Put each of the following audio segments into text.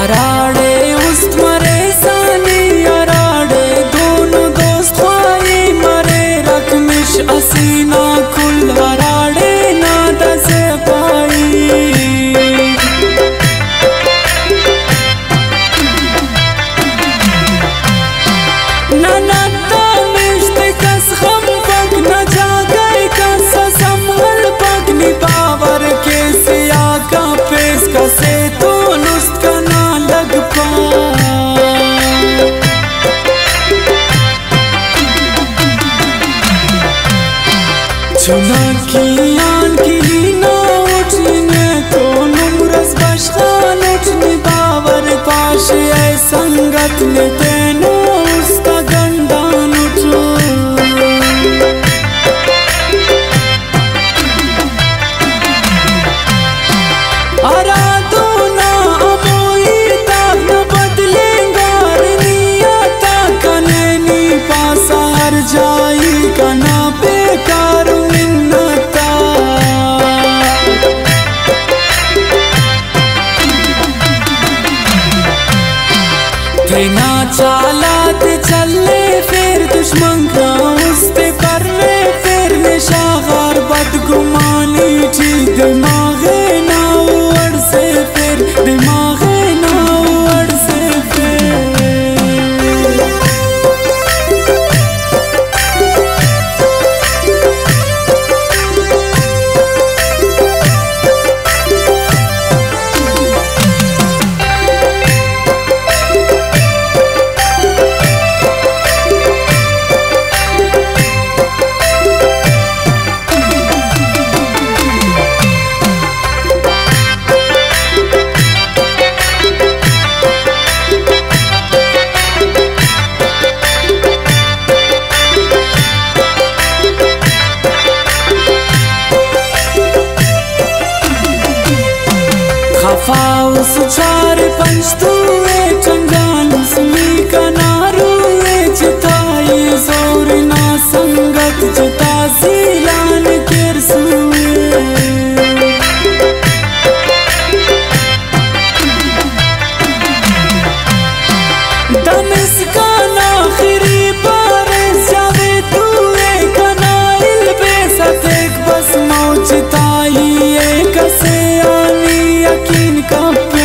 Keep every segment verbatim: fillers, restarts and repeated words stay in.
ہراڑے است مریسہ نی، ہراڑے دونو دوست خواہی مریرک، مش اسے نا کل ہراڑے نا داسہ پائی۔ نہ نت آ مش تے کس خنپک، نہ جاگہ ءِ کس اس ہم ہلپک، نی باور کیس یا کپیس کسے تون است کنا لگپا۔ چناکی آن کہ نا اٹ نے تو نمرس بشخان اٹ، نی باور پاش اے سنگت نے تینو است گنڈان اٹ۔ ہرا دو نا ہمو ہیت آک نا بدلینگار نیت آک کنے، نی پاسہ ہر جائی کنا بیکار منت آ۔ تینا چالات چلیفر، دشمن نا است پریفر، نشہ غار بدگمانی ٹی دماغ نا وڑزیفر، دماغ نا وڑزیفر۔ خفا اس چار پنچ تو اے، ٹنگان اس نی کنا روح اے، جتائی زور نا سنگت جتا زیلان کیر سوئے۔ دمسکان آخری پاریس جاوید تو اے، کنا البیس اتیک بس موج تائی اے، کسے آ نی یقین کپیس۔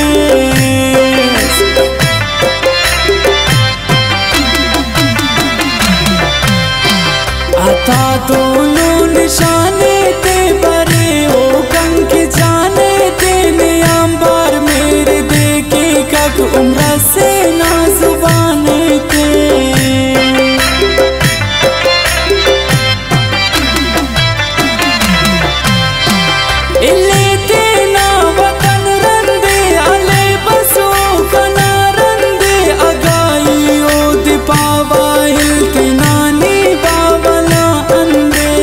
عطا دونو نشانے تے برے، او کنک جانے تے نے آنبار میرے دے کے کک عمر سے نا زبانے تے۔ الے تینا وطن رندے، الے بس او کنا رندے، اگہ ای اودے پاوہ، ال تینا نی باوہ نا اندے۔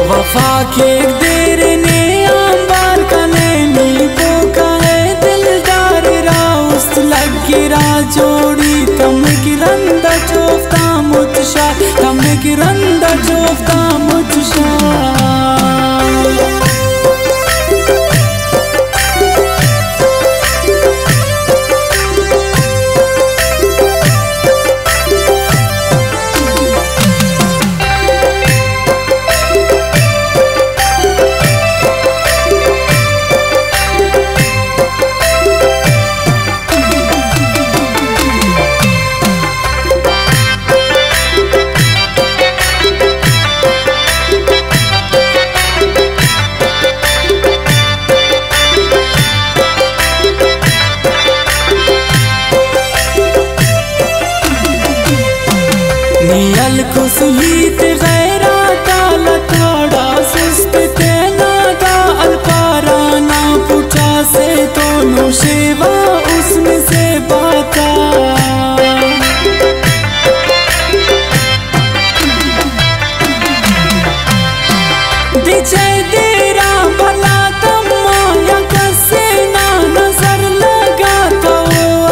وفا کیک دیر نے آنبار کنے، نی پوکا ہے دلدار را است لگرا جوڑی، تمک رند اٹ اوفتا مچ شار، تمک رند اٹ اوفتا مچ شار۔ نی ہلکس ہیت غیرات آ لتاڑا، سست تینا دا الپارہ نا پٹا سے تو نو شیوا حسن زیبا تا۔ دچہ دیرا بھلا تما یا کسے نا نظر لگا تو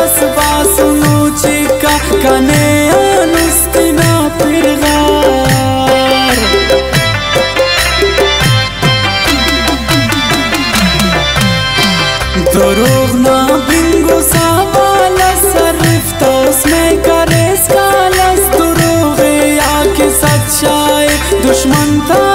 اس باسنو چکا کنے آن است نا پرغار۔ دروغ نا بنگ و سوال اس ہرفتوس، مے کریس کالس دروغے یا کہ سچائے؟ دشمن تا